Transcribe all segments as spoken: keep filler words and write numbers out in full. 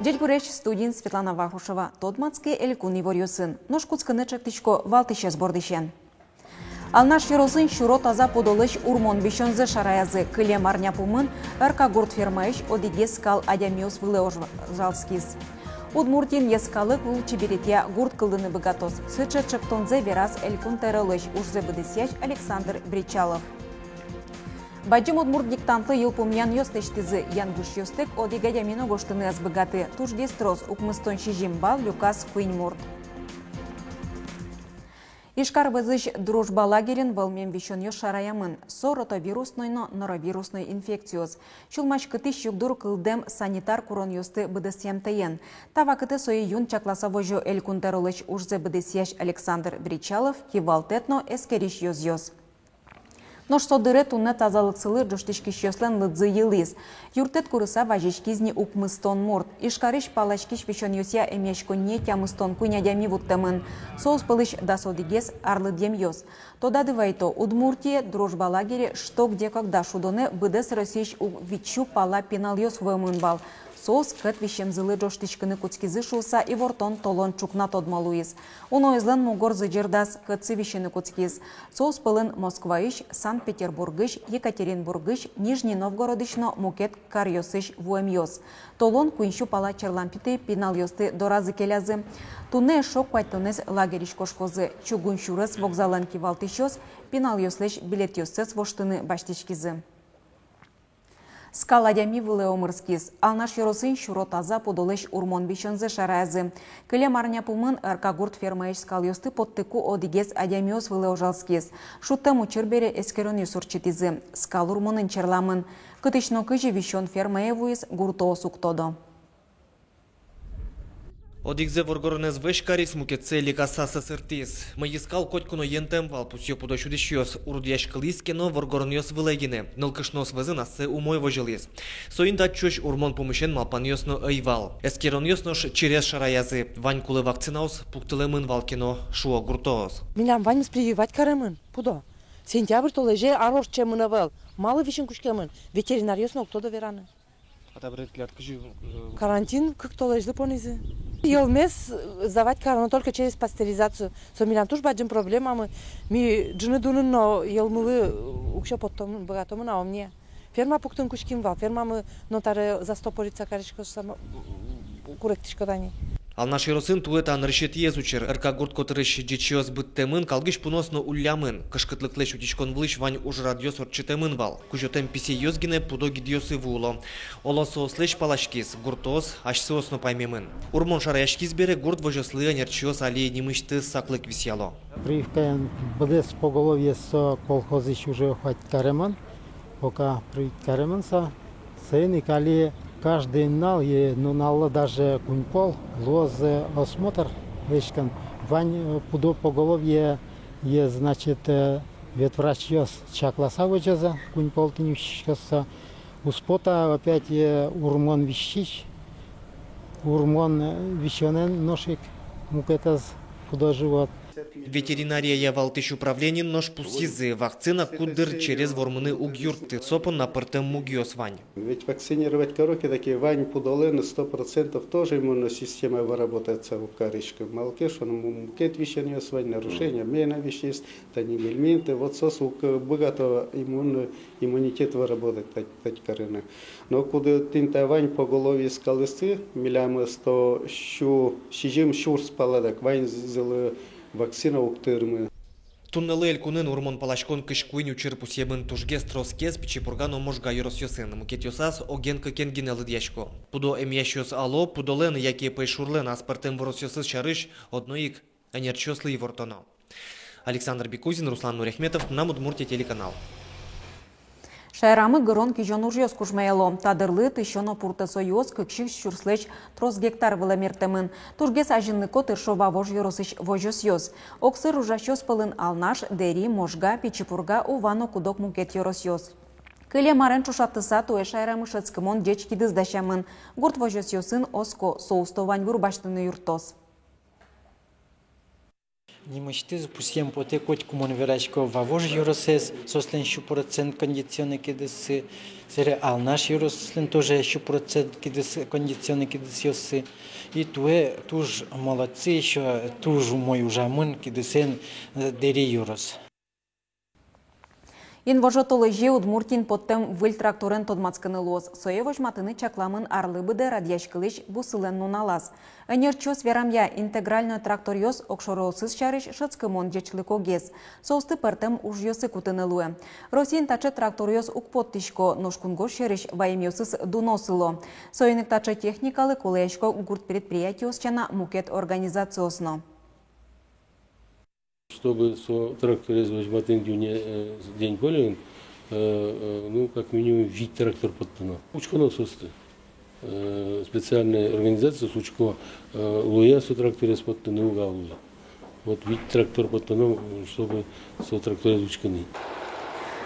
Ӟечбуресь! Студиын Светлана Вахрушева. Тодматске элькун иворъёсын. Нош кутскыны чектӥсько валтӥсез бордысен. Алнаш ёросын сюро таза пудолэсь урмон висёнзэ шараязы. Кылем арня пумын Эркагурт фермаысь одӥгез скал адямиос вылэ ож-, ожалскиз. Удмуртиын йӧскалык лулчеберетъя гурт кылдыны быгатоз. Сыӵе чектонзэ вераз элькун тӧролэсь ужзэ быдэсъясь Александр Бречалов. Бадӟым удмурт диктантлы йылпумъянъёс лэсьтӥзы. Янгышъёстэк одӥг адями но гожтыны ӧз быгаты. Тужгес трос, укмыстон сизьым балл люказ куинь мурт. Ижкар вӧзысь «Дружба» лагерьын вӧлмем висёнъёс шараямын. Со ротовирусной но норовирусной инфекциос, сюлмаськытӥсь югдур кылдэм санитар куронъёсты быдэсъямтэен. Та вакытэ сое юн чакласа возё элькун тӧролэсь ужзэ быдэсъясь Александр Бречалов, кивалтэт но эскерись ёзъёс. Нош со дыре туннэ тазалыксылы ӝожтӥськисьёслэн лыдзы йылӥз. Юрттэт курыса вазиськиз ни укмыстон мурт. Ижкарысь паласькись висёнъёсъя эмъяськонние тямыстон куинь адями вуттэмын. Соос пӧлысь дас одӥгез арлыдъемъёс. Тодады вайто, Удмуртие «Дружба» лагере «Что? Где? Когда?» шудонэ быдэс Россиысь уг витьсю пала пиналъёс вуэмын вал. Соос кӧт висемзылы ӝожтӥськыны кутскизы шуыса ивортон толон ӵукна тодмо луиз. Уноезлэн мугорзы ӟырдаз, кӧтсы висьыны кутскиз. Соос пӧлын Москваысь, Санкт-Петербургысь, Екатеринбургысь, Нижний Новгородысь но мукет каръёсысь вуэмъёс. Толон куиньсю пала черланпи пиналъёсты доразы келязы. Туннэ эшшо куатьтонэз лагерьысь кошкозы. Чугун сюрес вокзалэн кивалтӥсьёс пиналъёслэсь билетъёссэс воштыны басьтӥськизы. Скал адями вылэ омырскиз. Алнаш ёросын сюро таза пудолэсь урмон висёнзэ шараязы. Кылем арня пумын Эркагурт фермаысь скалъёсты поттыку одӥгез адямиос вылэ ожалскиз. Шудтэм учыр бере эскеронъёс ортчытӥзы. Скал урмонын черламын. Кытысь но кызьы висён фермае вуиз, гуртоос уг тодо. Одӥгзэ воргоронэз вӧсь кариз, мукетсэ лекаса сӧсыртӥз. Мӧйы скал котьку но йӧнтэм вал, пусъё пудо сюдӥсьёс. Уродъяськылӥз ке но, воргоронъёс вылэ гинэ. Нылкышноос вӧзын ассэ умой возьылӥз. Соин татчозь урмон пумысен малпанъёс но ӧй вал. Эскеронъёс нош через шараязы. Вань кулэ вакцинаос пуктылэмын вал ке но, шуо гуртоос. Милям ваньмыз прививать каремын пудо. Сентябрь толэзе ар ортчемын ӧвӧл. Малы висьын кутскемын? Ветеринаръёс но уг тодо вераны. А табере тӥляд кызьы, э, карантин кык толэзьлы понӥзы. Йӧлмес, э, сдавать кароно только через пастеризацию. Со милям туж бадӟым проблемамы. Ми ӝыны-дунын но йӧлмылы, э, уксё поттомы, быгатомы на, омне. Ферма пуктын кутским вал, фермамы но табере застопориться кариськоз, само-, куректӥсько тани. Алнаш ёросын туэ та нырысетӥез учыр. Эркагурт котырысь ӟичыос быдтэмын, калгись пуныос но уллямын. Кышкытлыклэсь утиськон вылысь вань ужрадъёс ортчытэмын вал. Кузётэм писэйёс гинэ пудо гидъёсы вуыло. Оло, соослэсь паласькиз, гуртоос асьсэос но паймемын. Урмон шараяськиз бере, гурт возёслы ӧнерчиос али нимысьтыз саклык висъяло. Прививкаен быдэс поголовье со колхозысь уже хоть каремын, пока привить каремын со. Соин ик али каждый нунал, е нуналлы даже куинь пол луоз осмотр лэсьтон. Вань, э, пудо поголовье, е, значит, э, ветврачъёс чакласа возёзы, куинь пол тӥни усиськоз со. Уз пота опять, э, урмон висись, урмон, э, висёнэн нош ик мукетыз пудо-живот. Ветеринарияя валтӥсь управлениын нош пусйизы: вакцина куддыр через вормыны уг юртты, со понна пӧртэм мугъёс вань. Ведь вакцинировать каро ке, таки вань пудолэн сто процентов тоже иммунная система выработаться уг кариськы. Малы ке шуоно, му-, мукет висёнъёс вань, нарушение обмена веществ, тани гельминты, вот соос уг быгато иммунную иммунитет выработать тать-, тать карыны. Но кудӥз тӥни та вань поголовье скалъёсты, милям сто сю-, сизьым сюрс пала дак ваньзылы вакцина уг тырмы. Туннэлы элькунын урмон паласькон кызь куинь учыр пусъемын. Тужгес тросгес Пичи Пурга но Можга ёросъёсын, мукетъёсаз оген-кыкен гинэ лыдъясько. Пудо эмъясьёс ало, пудолэн яке пӧйшурлэн аспӧртэм выросъёсыз сярысь одно ик ӧнерчиослы ивортоно. Александр Бекузин, Руслан Нуряхметов, «Мынам Удмуртие» телеканал. Шаерамы гырон-кизён ужъёс кужмояло. Та дырлы тысё но пуртэсо юос кык сю сюрслэсь трос гектар вылэ мерттэмын. Тужгес азинлыко тыршо Вавож ёросысь возёсъёс. Огсыр ужасьёс пӧлын Алнаш, Дэри, Можга, Пичи Пурга, Ува но куд-ог мукет ёросъёс. Кылем арен ӵошатыса, туэ шаерамы шӧдскымон ӟеч кидыс дасямын. Гурт возёсъёсын оско, со усто ваньбур басьтыны юрттоз. Нимысьтыз пусъем потэ, котьку мон верасько Вавож ёросэз, соослэн сю процент кондиционный кидыссы, сэре Алнаш ёросыслэн тоже сю процент кидыс, кондиционный кидысъёссы. И туэ туж молодцы, ещё туж умой ужамын кидысэн, э, Дэри ёрос. Инвожо толэзе Удмуртиын поттэм выль тракторен тодматскыны луоз. Сое возьматыны чакламын арлы быдэ радъяськылӥсь бусылэн нуналаз. Ӧнерчиос верамъя, интегральной тракторъёс огшорыосыз сярысь шӧдскымон ӟечлыкогес. Соосты пӧртэм ужъёсы кутыны луэ. Россиын таӵе тракторъёс уг поттӥсько, нош кунгож сьӧрысь ваемъёсыз дуно сыло. Соин ик таӵе техникалы кулэясько гурт предприятиос сяна мукет организациос но. Чтобы со тракторез возьматыны дунне, э, деньполен, э, э, ну, как минимум, вить трактор поттоно. Учконо соосты. Э, специальной организациос учко, э, луэ-а со тракторез поттыны, уг-а луы. Вот вить трактор поттоно, чтобы со тракторез учкыны.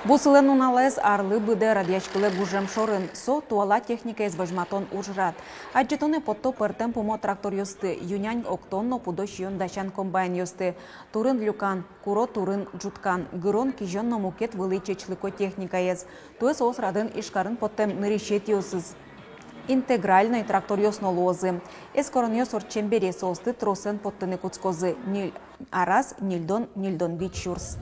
Бусылэн нуналаез арлы быдэ радъяськылэ гужем шорын. Со туала техникаез возьматон ужрад. Адӟытонэ потто пӧртэм пумо тракторъёсты, ю-нянь октон но пудо сиён дасян комбайнъёсты, турын люкан, куро турын ӝуткан, гырон, кизён но мукет вылӥ ӟечлыко техникаез. Туэ соос радын Ижкарын поттэм нырысетӥосыз. Интегральной тракторъёс но луозы. Эскеронъёс ортчем бере соосты тросэн поттыны кутскозы: ньыль араз ньыльдон, ньыльдон вить сюрс.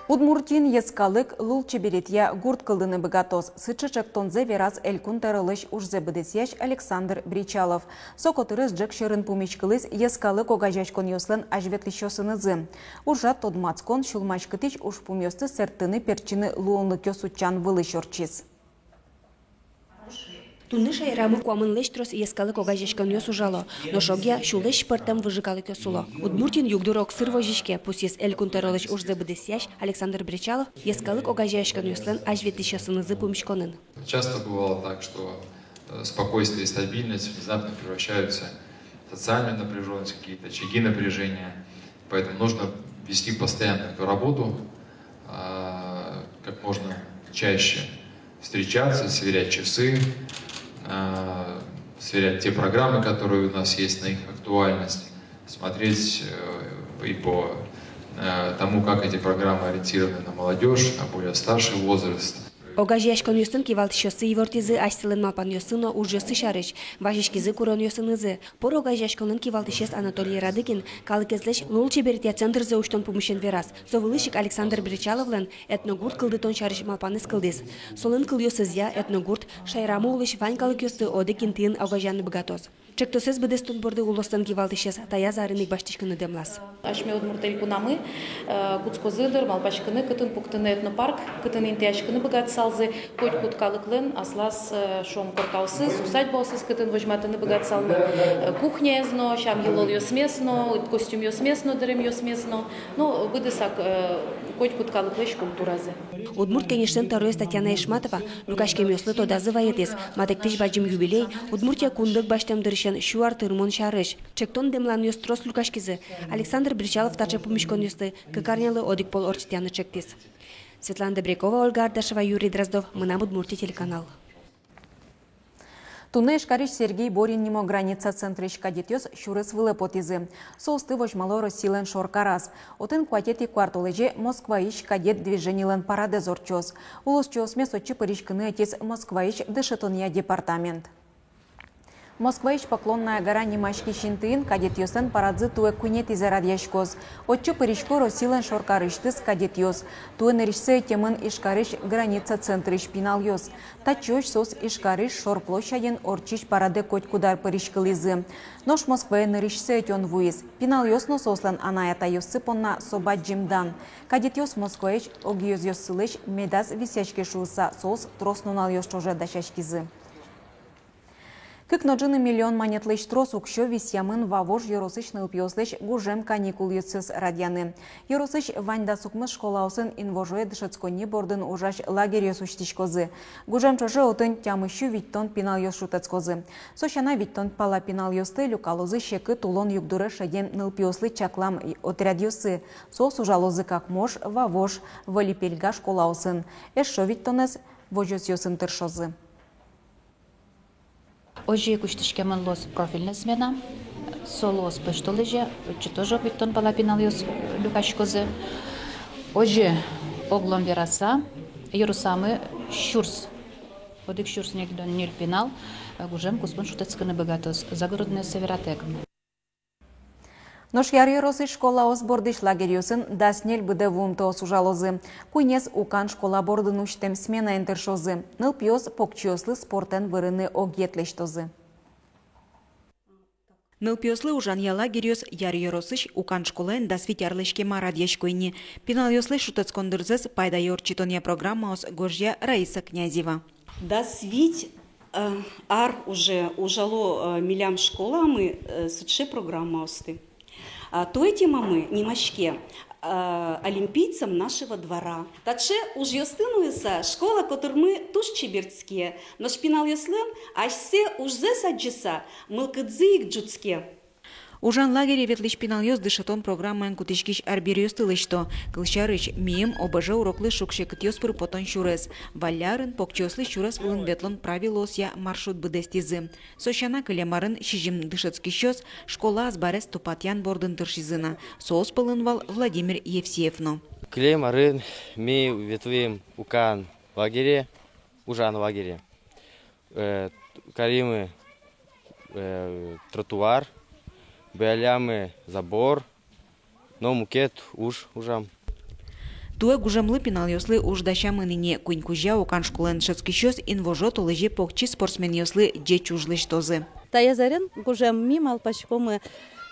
Удмуртиын йӧскалык лулчеберетъя гурт кылдыны быгатоз. Сыӵе ӵектонзэ вераз Элькун тӧролэсь ужзэ быдэсъясь Александр Бречалов. Со котырес ӝӧк сьӧрын пумиськылӥз йӧскалык огазеяськонъёслэн азьветлӥсьёсынызы. Ужрад тодматскон сюлмаськытӥсь ужпумъёсты сэрттыны-пертчыны луонлыкъёс утчан вылысь ортчиз. Туннэ шаерамы куамынлэсь трос йӧскалык огазеяськонъёс ужало, нош огъя сюлэсь пӧртэм выжы калыкъёс уло. Удмуртиын югдур огсыр возиське, пусйиз Элькун тӧролэсь ужзэ быдэсъясь Александр Бречалов, йӧскалык огазеяськонъёслэн азьветлӥсьёсынызы пумиськонын. Часто бывало так, что, э, спокойствие и стабильность внезапно превращаются в социальную напряжённость, какие-то очаги напряжения. Поэтому нужно вести постоянно эту работу, а, как можно чаще встречаться, сверять часы, а, сверять те программы, которые у нас есть, на их актуальность, смотреть, э, и по, э, тому, как эти программы ориентированы на молодёжь, на более старший возраст. Огазеяськонъёслэн кивалтӥсьёссы ивортӥзы асьсэлэн малпанъёссы но ужъёссы сярысь, вазиськизы куронъёсынызы. Пор огазеяськонлэн кивалтӥсез Анатолий Радыгин калыкезлэсь лулчеберетъя центрзэ усьтон пумысен вераз. Со вылысь ик Александр Бречаловлэн этногурт кылдытон сярысь малпанэз кылдӥз. Солэн кылъёсызъя, этногурт шаерамы улӥсь вань калыкъёсты одӥг интыын огазеяны быгатоз. Ӵектосэз быдэстон борды улослэн кивалтӥсез таяз арын ик басьтӥськыны дэмлаз. Асьме Удмурт Элькунамы, э, кутскозы дыр малпаськыны, кытын пуктыны этнопарк, кытын интыяськыны быгатысалзы котькуд калыклэн аслаз, э, шуом, коркаосыз, усадьбаосыз, кытын возьматыны быгатысалмы, э, кухняез но, сям-йылолъёсмес но, костюмъёсмес но, дэремъёсмес но, ну, быдэсак, э, котькуд калыклэсь культуразэ. Удмурт Кенешлэн тӧроез Татьяна Ишматова люкаськемъёслы тодазы вайытӥз: матэктӥсь бадӟым юбилей — Удмуртия кунлык басьтэм дырысен сю ар тырмон сярысь. Ӵектон-дэмланъёс трос люкаськизы. Александр Бречалов таӵе пумиськонъёсты кык арнялы одӥг пол ортчытъяны ӵектӥз. Светлана Добрякова, Ольга Ардашева, Юрий Дроздов, «Мынам Удмуртие» телеканал. Туннэ Ижкарысь Сергей Борин нимо граница центрысь кадетъёс сюрес вылэ потӥзы. Соосты возьмало Россилэн шор караз. Отын куатетӥ куартолэзе Москваысь кадет движенилэн парадэз ортчоз. Улосчиосмес отчы пыриськыны ӧтиз Москваысь дышетонъя департамент. Москваысь Поклонная гора нимаськись интыын кадетъёслэн парадзы туэ куинетӥзэ радъяськоз. Отчы пырисько Россилэн шор карысьтыз кадетъёс. Туэ нырысьсэ ӧтемын Ижкарысь граница центрысь пиналъёс. Татчыозь соос Ижкарысь шор площадьын ортчись парадэ котькуд ар пыриськылӥзы. Нош Москвае нырысьсэ ӧтён вуиз. Пиналъёс но соослэн анай-атайёссы понна со бадӟым дан. Кадетъёс Москваысь огъёзъёссылэсь медаз висъяське шуыса, соос трос нуналъёс ӵоже дасяськизы. Кык но ӝыны миллион манетлэсь трос уксё висъямын Вавож ёросысь нылпиослэсь гужем каникулъёссэс радъяны. Ёросысь вань дас укмыс школаосын инвожое дышетсконни бордын ужась лагерьёс усьтӥськозы. Гужем ӵоже отын тямыссю витьтон пиналъёс шутэтскозы. Со сяна, витьтон пала пиналъёсты люкалозы секыт улон югдуре шедем нылпиослы чаклам отрядъёсы. Соос ужалозы Какмож, Вавож, Вылӥ Пельга школаосын. Эшшо витьтонэз возёсъёсын тыршозы. Озьы ик усьтӥськемын луоз профильной смена, со луоз пӧсьтолэзе, отчы тоже витьтон пала пиналъёс люкаськозы. Озьы, оглом вераса, ёросамы сюрс, одӥг сюрс ньыльдон ньыль пинал гужем куспын шутэтскыны быгатоз, загороднойёссэ вератэк. Нош Яр ёросысь школаос бордысь лагерьёсын дас ньыль быдэ вуымтэос ужалозы. Куинез Укан школа бордын усьтэм сменаен тыршозы. Нылпиос покчиослы спортэн вырыны огъет лэсьтозы. Нылпиослы ужанъя лагерьёс Яр ёросысь Укан школаын дас вить арлэсь кема радъясько ини. Пиналъёслэсь шутэтскон дырзэс пайдаё ортчытонъя программаос гожъя Раиса Князева. Дас вить, э, ар уже ужало, э, милям школамы, э, сыӵе программаосты. А, туэ темамы нимаське, э, «Олимпийцам нашего двора». Таӵе ужъёсты нуыса школа котырмы туж чеберске, нош пиналъёслэн асьсэ ужзэс адӟыса мылкыдзы ик ӝутске. Ужан лагере ветлӥсь пиналъёс дышетон программаен кутӥськись арбериосты лэсьто. Кылсярысь, миым ОБЖ уроклы шуг-секытъёс пыр потон сюрес. Валлярын покчиослы сюрес вылын ветлон правилоосъя маршрут быдэстӥзы. Со сяна, кылем арын сизьым дышетскисьёс школа азбарез тупатъян бордын тыршизы на. Соос пӧлын вал Владимир Евсеев но. Кылем арын ми ветлӥм Укан лагере, ужан лагере. Э, каримы, э, тротуар, буялямы забор, но мукет уж ужам. Туэ гужемлы пиналъёслы уж дасямын ини. Куинь кузя Укан школаын дышетскисьёс инвожо толэзе покчи спортсменъёслы ӟеч уж лэсьтозы. Таяз арен гужем ми малпаськомы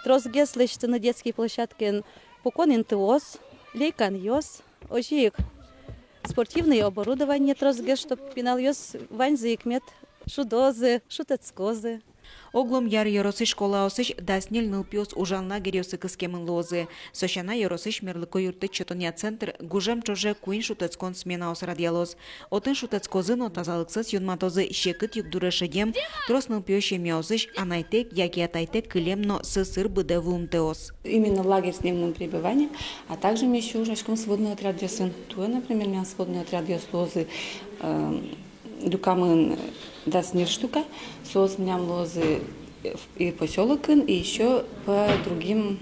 тросгес лэсьтыны детский площадкаын пукон интыос, лейканъёс, озьы ик спортивное оборудование тросгес, чтоб пиналъёс ваньзы ик мед шудозы, шутэтскозы. Оглом Яр ёросысь школаосысь дас ньыль нылпиос ужан лагерьёсы кыскемын луозы. Со сяна, ёросысь мерлыко юрттэт сётонъя центр гужем ӵоже куинь шутэтскон сменаос радъялоз. Отын шутэтскозы но тазалыксэс юнматозы секыт югдуре шедем, трос нылпиё семьяосысь анайтэк яке атайтэк кылем но сӧсыр быдэ вуымтэос. Именно лагерь с дневным пребыванием, а также ми ещё ужаськом сводный отрядъёсын. Туэ, например, милям сводный отрядъёс луозы, эм, люкамын дас ньыль штука, соос милям луозы, э, и посёлокын, и ещё по другим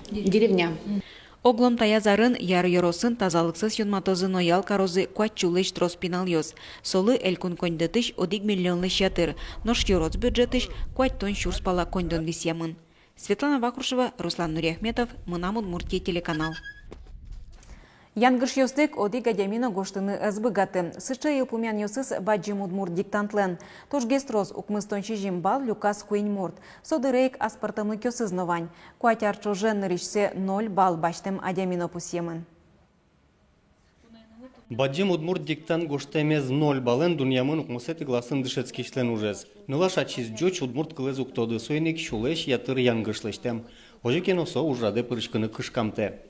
деревням. Оглом таяз арын Яр ёросын тазалыксэс юнматозы но ял карозы куать сюлэсь трос пиналъёс. Солы элькун коньдэтысь одӥг миллионлэсь ятыр, нош ёрос бюджетысь куатьтон сюрс пала коньдон висъямын. Светлана Вахрушева, Руслан Нуриахметов, «Мынам Удмуртие» телеканал. Янгышъёстэк одӥг адями но гожтыны ӧз быгаты. Сыӵе йылпумъянъёсыз «Бадӟым удмурт диктантлэн». Тужгес трос, укмыстон сизьым балл, люказ куинь мурт. Со дыре ик аспӧртэмлыкъёсыз но вань. Куать ар ӵоже нырысьсэ ноль балл басьтэм адями но пусъемын. «Бадӟым удмурт диктант» гожтэмез ноль баллэн дунъямын укмысэтӥ классын дышетскисьлэн ужез. Нылаш ачиз ӟуч удмурт кылэз уг тоды, соин ик сюлэсь ятыр янгыш лэсьтэм. Озьы ке но, со ужрадэ пырыськыны кышкамтэ.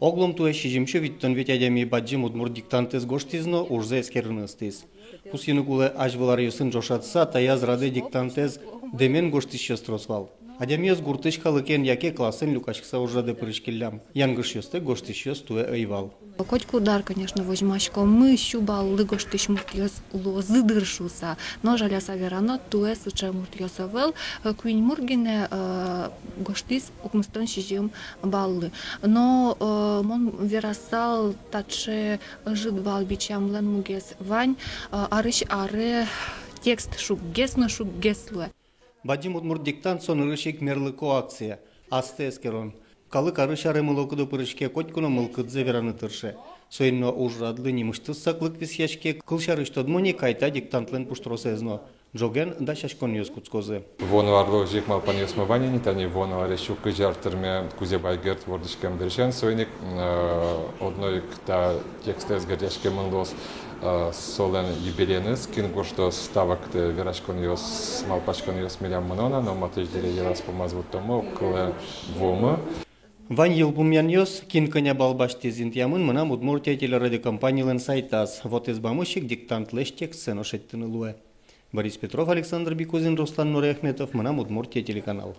Оглом туэ сизьымсю витьтон вить адями «Бадӟым удмурт диктантэз» гожтӥз но ужзэ эскерыны ыстӥз. Пусйыны кулэ, азьвыл аръёсын ӵошатыса, таяз радэ диктантэз дэмен гожтӥсьёс трос вал. Адямиос гуртысь калыкен яке классын люкаськыса ужрадэ пырыськиллям. Янгышъёстэк гожтӥсьёс туэ ӧй вал. Котькуд ар, конечно, возьмаськомы, сю баллы гожтӥсь муртъёс луозы дыр шуыса. Но жаляса верано, туэ сыӵе муртъёс ӧвӧл, э, куинь мурт гинэ, э, гожтӥз укмыстон сизьым баллы. Но, э, мон верасал, таӵе ӧжыт балл бичамлэн мугез вань, э, арысь аре текст шуггес но шуггес луэ. «Бадӟым удмурт диктант» — со нырысь ик мерлыко акция, астэ эскерон. Калык арысь аре мылокыдо пырыське, котьку но мылкыдзэ вераны тырше. Соин но ужрадлы нимысьтыз саклык висъяське, кылсярысь, тодмо ни, кайта диктантлэн пуштросэз но. Ӝоген дасяськонъёс кутскозы. Вуоно арлы озьы ик малпанъёсмы вань ини, тани вуоно аре сю кызь ар тырме Кузебай Герд вордӥськем дырысен, соин ик, э, одно ик та текстэз герӟаськемын луоз, э, солэн юбилееныз, кин гожтоз та вакытэ вераськонъёс, малпаськонъёс милям мыно на, но матысь дыре йыраз-пумаз вуттомы, огкылэ вуомы. Вань йылпумъянъёс, кин кӧня балл басьтӥз, интыямын «Мынам Удмуртие» телерадиокомпанилэн сайтаз. Вотэс бамысь ик диктантлэсь текстсэ но шедьтыны луэ. Борис Петров, Александр Бикузин, Руслан Нуриахметов, «Мынам Удмуртие» телеканал.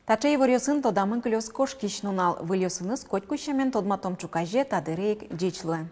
Таӵе иворъёсын тодамын кылёз кошкись нунал. Выльёсыныз котьку сямен тодматом ӵуказе та дыре ик. Ӟеч луэ.